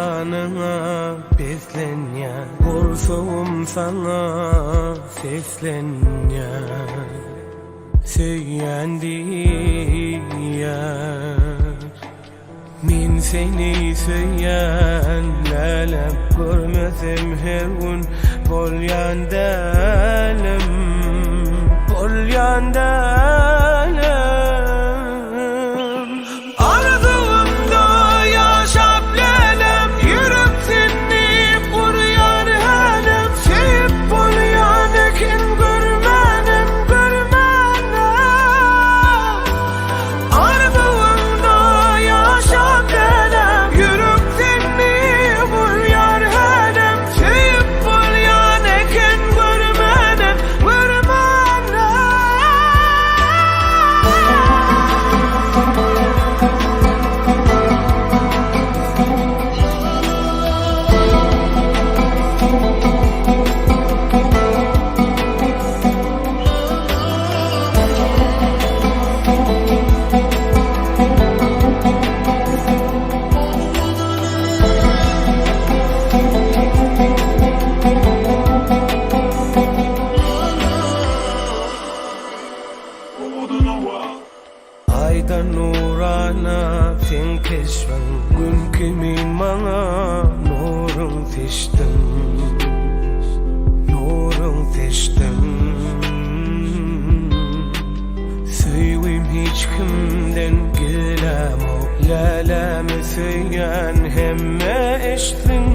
şanyňa beslenýär Gursagym saňa seslenýär Söýýän diýýär Men seni söýýän läläm Görmesem her gün bolýan dälem Bolýan dälem Arzuwymda ýaşap lälem Ýürek seni urýar hälem Söýüp bolýan eken görmänem görmänem Arzuwymda ýaşap lälem Ýürek seni urýar hälem Söýüp bolýan eken görmänem görmänem. Aýda nurana seň keşbiň Gün kimin maňa nuruň seçdiň Nuruň seçdiň Söýgim hiç kimden gizlämok Lälämi söýýän hemme eştsin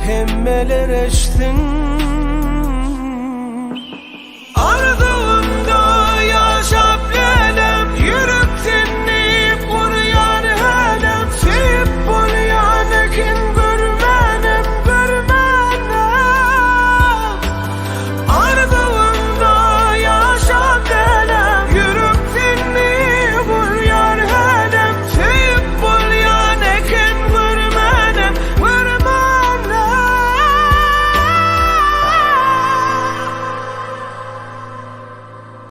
Hemmeler eştsin.